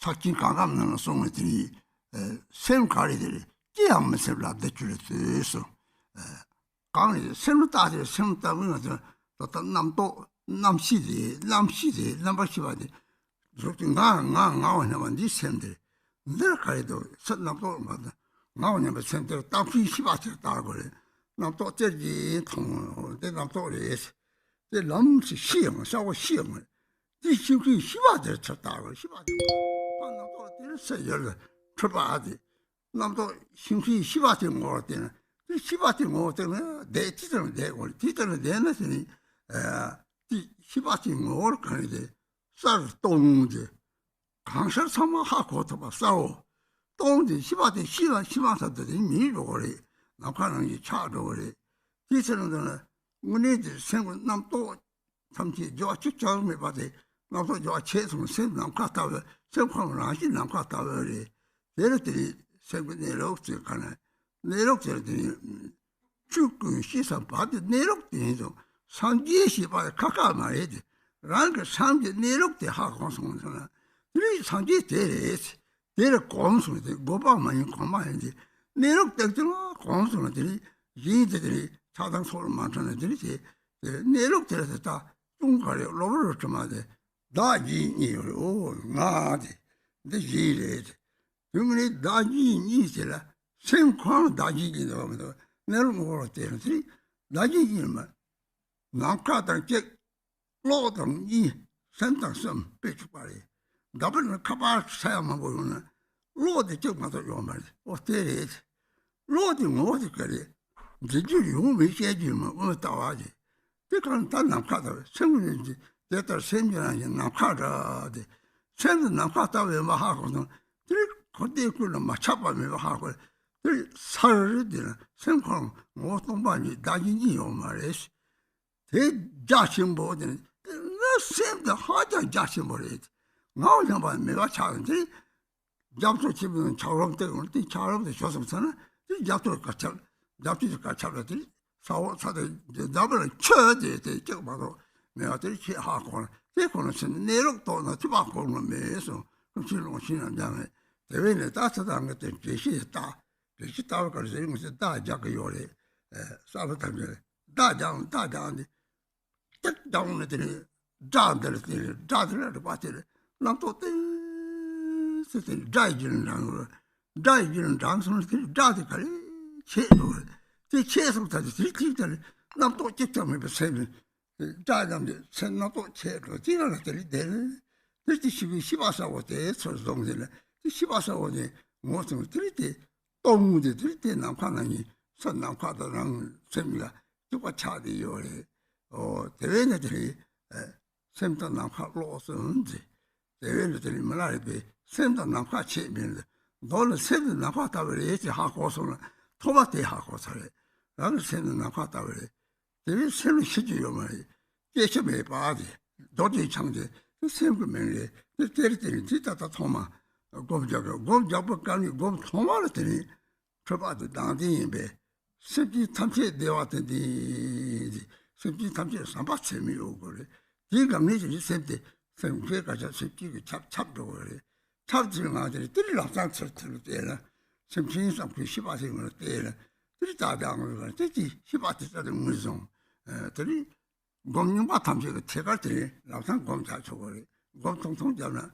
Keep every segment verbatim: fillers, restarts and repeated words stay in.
ས་ཆེན་གང་ག་ནང་ལ་སོང་བའི་དེ་ནི་སེམས་ག་རེ་དེ་ཅི་ཡང་མི་སེམས་ལ་བདེ་ཆུ་ལ་ཚུད་སོང་། གང་རེད། སེམས་ལ་བལྟ་དེ་སེམས་ལ་བལྟ་དགོས་ང་ཚོ་ད་ལྟ་རྣམ་རྟོག་རྣམ་ཤེས་དེ་རྣམ་ཤེས་དེ་རྣམ་པར་ཤེས་པ་དེ་གཟུགས་ཀྱི་ང་ང་ང་བ་ཉམས་པ་འདི་སེམས་དེ་འདིར་ག་རེ་འདུག་ས་རྣམ་རྟོག་མ་དང་ང་བ་ཉམས་པའི་སེམས་དེར་བརྟག་ཅིང་ཤེས་པ་དེར་བལྟ་དགོས་རེད། རྣམ་རྟོག་ཅེར་གྱིས་མཐོང་འདི་རྣམ་རྟོག་རེད། དེ་ལམ་ཞིག་ཤེས་ཡོང་ཤ་བོ་ཤེས་ཡོང་དེ་ཤིང་ཤིང་ཤི་བ་དེར་ཆ་བལྟ་དགོས་ཤི་བ་དེ་ཕ་རྣམ་རྟོག་དེར་ས་ཡོད་ལ་འཁྲུལ་པ་ཨ་དེ། རྣམ་རྟོག་ཤིང་ཤིང་ཤི་བ་དེ་ངོ་བོར་བལྟས་ན་དེ་ཤི་བ་དེ་ངོ་བོར་བལྟས་ན་བསྡད་དེ་ལྟར་བསྡད་དགོས་རེད། དེ་ལྟར་བསྡད་ན་དེ་ནི་དེ་ཤི་བ་དེ་ངོ་བོར་གང་རེད་དེ་གསར་སྟོང་དེ་གང་ཤར་ཚང་མ་ཧ་གོ་ཐུབ་པ་གསར་འོ། སྟོང་དེ་ཤི་བ་དེ་ཤི་ལ་ཤི་མ་ཐག་ཏུ་དེ་མིའི་འགྲོ་གི་རེད། ནམ་མཁའ་ནང་བཞིན་ཆགས་འགྲོ་གི་རེད། དེ་ཚེ་ན་དེ་ན་དངོས་གནས་དེ་སེམས་ཀྱི་རྣམ་རྟོག་ཐམས་ཅད་འགྱུར་བ་གཅིག་ཀྱང་མེད་པ་དེ་རྣམ་རྟོག་འགྱུར་བ་ཆད་སོང་སེམས་ནམ་མཁའ་ལྟ་བུ་སེམས་ཁམས་རང་བཞིན་ནམ་མཁའ་ལྟ་བུ་རེད། དེ་ལ་དེ་ནི་སེམས་ཀྱི་གནས་ལུགས་ཚོའི་ཁ་ན་གནས་ལུགས་དེ་ལ་དེ་ནི་ཆོས་ཀུན་ཤེས་སམ་བར་དུ་གནས་ལུགས་དེ་ཡིན་ཙང་སངས་རྒྱས་ཞེས་པ་ཁ་ཁ་མ་རེད་དེ་རང་གི་སེམས་ཀྱི་གནས་ལུགས་དེ་ཧ་གོ་སོང་ཟེར་ན་དེ་ནི་སངས་རྒྱས་དེ་རེད། དེ་ལ་གོམས་སོང་སྟེ་དགོས་པ་མ་ཡིན་གོང་མ་ཡིན་ཏེ་གནས་ལུགས་ཏག་ཏག་ལ་གོམས་སོང་ན་དེ་ནི་གཞན་དེ་དེ་ནི་ཆགས་སྡང་ཚོར་མ་འཕྲོད་ན་དེ་ནི་དེ་དེ་གནས་ལུགས་དེ་ལ་དེ་ལྟ་ཅུང་ག་རེ་གློ་བུར་དྲི་མ་དེ་བདག་གཞན་གཉིས་ཡོད་རེད། འོ་ང་དེ་འདི་གཞན་རེད། དེ་ངས་ནི་བདག་གཞན་གཉིས་དེ་ལ་སེམས་ཁོང་བདག་གཞན་གཉིས་འདུག་མི་འདུག་གནས་ལུགས་ངོ་བོར་བལྟས་ན་དེ་ནི་བདག་གཞན་གཉིས་མ་ནམ་མཁའ་དང་གཅིག་གློག་དང་གཉིས། སེམས་དང་གསུམ་དཔེ་བཅུག་པ་རེད། འདབ་པ་ནི་ཁ་པར་ས་ཡ་མང་པོ་ཡོང་ན་གློག་དེ་གཅིག་མ་གཏོགས་ཡོང་མ་རེད། ཨོ་དེ་རེད། གློག་དེ་ངོ་བོ་དེ་ག་རེད། འཛིན་རྒྱུ་ཡོང་མིན་བཤད་རྒྱུ་མ་དབུ་མའི་ལྟ་བ་རེད། དེ་གང་ལྟར་ནམ་མཁའ་ལྟ་བུ་སེམས་ཀྱི་དེ་ལྟར་སེམས་ཀྱི་རང་བཞིན་ནམ་མཁའ་འདྲ་སྟེ། སེམས་དེ་ནམ་མཁའ་ལྟ་བུ་ཡིན་པ་ཧ་གོ་སོང་། དེ་ཁོ་དེ་ཀུན་ལ་མ་ཆགས་པ་མེད་པ་ཧ་གོ། དེ་ས་རེད་དེ་ན་སེམས་ཁོང་ངོ་བོ་སྟོང་པ་ཉིད་བདག་གཞན་གཉིས་ཡོད་མ་རེད། དེ་རྒྱ་ཆེན་པོ་དེ་ནི་དེ་ནི་སེམས་དེ་ཧ་ཅང་རྒྱ་ཆེན་པོ་རེད། ངའོ་སྙམ་པ་མེད་པ་ཆགས་ཡོང་དེ་རྒྱབ་ཐོ་ཆེན་པོའི་ཆགས་རོམ་སྟེ་ཡོང་དེ་ཆགས་རོམ་དེ་ཞོ་སོང་ཚར་ན་དེ་རྒྱབ་ཐོ་ག་ཆགས་རྒྱབ་ཐོ་ག་ཆགས་ལ་དེ་ས་འོག་ཚ་དེ་རྒྱབ་ལ་ཆོས་དེ་དེ་སྐྱེག་མ་གཏོགས་མེད་པ་དེ་ཆེས་ཧ་གོ་ན་དེ་ཁོ་ན་སེམས་གནས་ལུགས་རྟོགས་ན་ཐུབ་པ་གོ་ནོ་མེད་སོང་ཀུན་ཤེས་ལོངས་ཤིང་ན་འདྲ་མེད། དེ་བས་ནས་ད་ཚ་དང་ངེས་དེ་འགྲེལ་བཤད་ལྟ། དེ་ཅི་ལྟ་བུ་ག་རེ་ཟེར་ཡོང་ཟེར་བརྡ་རྒྱག་གི་ཡོད་རེད། ཨེ། གསར་པ་ཐམས་ཅད་བརྡ་རྒྱག་བརྡ་རྒྱག་འདི་ཏིག་རྒྱག་ནས་དེ་ནས་སྒྲ་འདི་ལ་དེ་ནས་སྒྲ་དེ་ལ་རིག་པ་དེ་ལ་རྣམ་རྟོག་ཏིག་ཙི་དེ་ནས་སྒྲ་ཡི་རྒྱུད་ལ་འབྲང་ཡོད་རེད། སྒྲ་ཡི་རྒྱུད་ལ་འབྲང་སོང་ན་དེ་ནས་སྒྲ་དེ་ག་རེ་ཆད་འགྲོ་རེད། དེ་ཆད་སོང་ད་དེ་དེ་ཅིག་ད་ནས་རྣམ་རྟོག་ཅིག་ཀྱང་མེད་པའི་སེམས་ནི། སྒྲ་རྣམས་ཀྱི་ཚེ་རྣམ་རྟོག་ཆད་འགྲོ་དེ་ལ་དེ་ལས་དེ་ནི་དེ་དེ་ཤི་བའི་ཤི་བ་ས་འོག་དེ་ཚུར་བཟུང་དེ་ལ་དེ་ཤི་བ་ས་འོག་དེ་ངོ་སོང་དེ་ལས་དེ་སྟོང་དེ་དེ་ལས་དེ་ནམ་མཁའ་ནང་ནས་ས་ནམ་མཁའ་དང་རང་སེམས་ལ་ཐུག་པ་ཆགས་དེ་ཡོད་རེད། ཨོ་དེ་བས་ན་དེ་ལས་སེམས་དང་ནམ་མཁའ་ལོག་སོང་དེ། དེ་བས་ན་དེ་ལས་མི་ལ་རིག་པའི་སེམས་དང་ནམ་མཁའ་ཆད་མིན་ལ་མདོ་ལ་སེམས་དང་ནམ་མཁའ་ལྟ་བུ་རེད་ཅེས་ཧ་གོ་སོང་ན་ཐོབ་པ་དེ་ཧ་གོ་ཚར་རེད། རང་གི་སེམས་དང་ནམ་མཁའ་ལྟ་བུ་རེད། དེ་བས་སེམས་ལ་ཤི་རྒྱུ་ཡོད་མ་རེད། སྐྱེ་ཤི་མེད་པ་དེ། རྡོ་རྗེ་འཆང་དེ་དེ་སེམས་ཀྱི་མིང་རེད། དེ་དེར་དེ་ནི་དེ་ད་ལྟ་ཐོག་མ་སྒོམ་རྒྱག་གི་སྒོམ་རྒྱག་པ་ག་ནི་སྒོམ་ཐོག་མ་ལ་དེ་ནི་འཁྲུལ་པ་དེ་དང་དེ་ཡིན་པས་སེམས་ཅན་ཐམས་ཅད་བདེ་བ་དེ་འདི་སེམས་ཅན་ཐམས་ཅད་བསམ་པ་ཚད་མེད་ཡོད་དགོས་རེད། དེའི་སྒང་ནས་དེ་ནི་སེམས་དེ་སེམས་ཁའི་དཀར་ཆ་སེམས་ཅན་གྱི་ཆབ་ཆབ་འགྲོ་དགོས་རེད། ཆབ་ཚུལ་ངང་དེར་དེར་ལམ་སང་ཚུར་ཚུར་བལྟས་ན། སེམས་ཅན་བསམ་ཁུལ་ཤི་བ་ཟེར་ངོ་བལྟས་ན། དེར་ལྟ་སྟངས་ངོས་ལ་དེ་ཅི་ཤི་བ་དེ་ལྟ་དུ་ངོས་བཟུང་། དེར་སྒོམ་རྙིང་པ་ཐམས་ཅད་ཀྱི་ཐད་ཀར་དེར་ལམ་སང་སྒོམ་རྒྱག་ཆོག་གི་རེད། སྒོམ་ཐུང་ཐུང་བརྒྱབ་ན།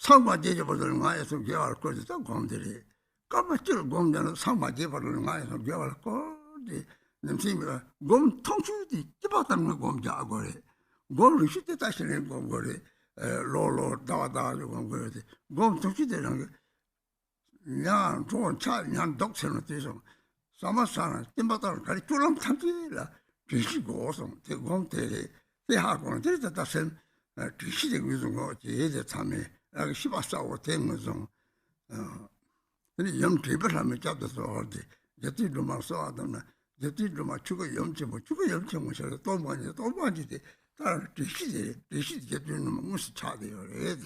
སངས་མ་རྒྱས་ཀྱི་བར་དུ་ང་ཡི་སོ་དགེ་བར་བཀོད་དེ་ལྟ་སྒོམ་དེ་རེད། སྐར་མ་གཅིག་སྒོམ་བརྒྱབ་ན་སངས་མ་རྒྱས་བར་དུ་ང་ཡི་སོ་དགེ་བར་བཀོད་དེ་ནམ་སེམས་སྒོམ་ཐུང་ཆུང་དེ་སྐྱིད་པ་ལྟར་ངོས་སྒོམ་རྒྱག་དགོས་རེད། སྒོམ་རིགས་ཤིག་དེ་ལྟ་ཞིག་ནས་སྒོམ་དགོས་རེད། ལོ་ལོ་ཟླ་བ་ཟླ་བ་ཞིག་སྒོམ་དགོས་རེད། སྒོམ་ཐུང་ཆུང་དེ་རང་གི་ཉ་འགྲོ་ཆ་ཉ་འདུག་ཟེར་ན་དེ་སོང་། ཟ་མ་ཟ་ན་བསྟན་པ་ལྟར་ག་རེ་སྤྱོད་ལམ་ཐམས་ཅད་ལ་དྲན་ཤེས་དགོས་སོང་། དེ་སྒོམ་དེ་རེད། དེ་ཧ་གོ་ན་དེ་རེད། ད་ལྟ་སེམས་དྲན་ཤེས་དེ་ངོས་སུ་ངོ་བྱེད་དེ་ཚང་མས་རང་གི་ཤི་བ་ས་འོག་དེ་ངོས་བཟུང་། དེ་ནི་ཡུམ་དྲན་པའི་ལྷ་མོའི་སྐྱབས་སུ་གསོལ་བ་དེ་རྒྱལ་སྲས་སྒྲོལ་མ་གསོལ་བ་བཏབ་ན་རྒྱལ་སྲས་སྒྲོལ་མ་ཆོས་སྐུ་ཡུམ་ཆེན་པོ་ཆོས་སྐུ་ཡུམ་ཆེན་མོ་ཤར་སྟོང་པ་ཉིད་སྟོང་པ་ཉིད་དེ་ལྟར་དྲན་ཤེས་དེ་རེད། དྲན་ཤེས་དེ་རྒྱལ་སྲས་སྒྲོལ་མ་དངོས་སུ་ཆགས་བསྡད་ཡོད་རེད།